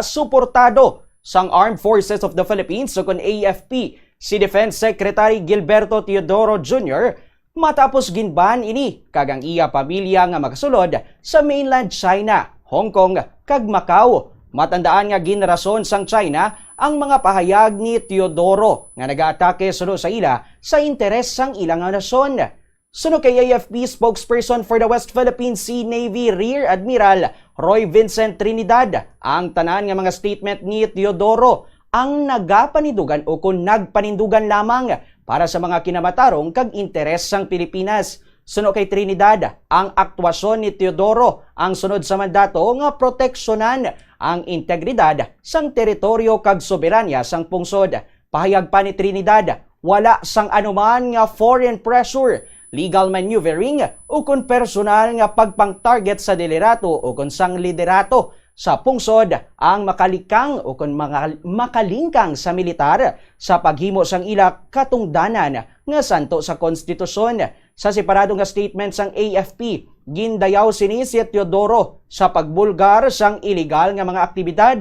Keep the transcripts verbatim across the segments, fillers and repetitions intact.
suportado sang Armed Forces of the Philippines, ukon A F P, si Defense Secretary Gilberto Teodoro Junior, matapos ginban ini kag ang iya pamilya nga makasulod sa mainland China, Hong Kong, kag Macau. Matandaan nga ginrason sang China ang mga pahayag ni Teodoro nga nagaatake suno sa ila sa interes sang ila nga nasyon. Suno kay A F P spokesperson for the West Philippine Sea Navy Rear Admiral Roy Vincent Trinidad, ang tanan nga mga statement ni Teodoro ang nagapanindugan ukon nagpanindugan lamang para sa mga kinamatarong kag interes sang Pilipinas. Suno kay Trinidad, ang aktwasyon ni Teodoro ang sunod sa mandato nga proteksyonan ang integridad sang teritoryo kag soberanya sang pungsod. Pahayag pa ni Trinidad, wala sang anuman nga foreign pressure, legal maneuvering, ukon personal nga pagpang-target sa liderato ukon sang liderato sa pungsod ang makalikang ukon mga makalingkang sa militar sa paghimo sang ila katungdanan nga santo sa konstitusyon. Sa separado nga statement sang A F P, gindayaw sini si Teodoro sa pagbulgar sang iligal nga mga aktibidad,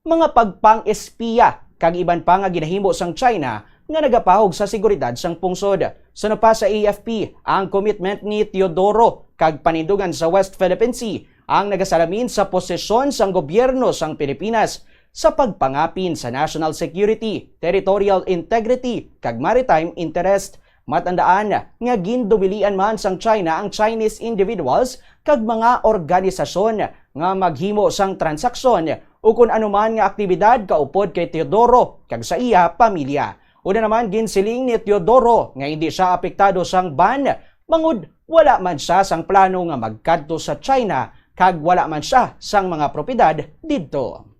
mga pagpang-espiya, kag iban pa nga ginahimo sang China nga nagapahog sa seguridad sang pungsod. Suno pa sa A F P, ang commitment ni Teodoro kag panindugan sa West Philippine Sea ang nagasalamin sa posisyon sang gobyerno sang Pilipinas sa pagpangapin sa national security, territorial integrity, kag maritime interest. Matandaan nga gindumilian man sang China ang Chinese individuals kag mga organisasyon nga maghimo sang transaksyon ukon anuman nga aktibidad kaupod kay Teodoro kag sa iya pamilya. Una naman, ginsiling ni Teodoro nga hindi siya apektado sang ban, bangod wala man siya sang plano nga magkadto sa China kag wala man siya sang mga propiedad didto.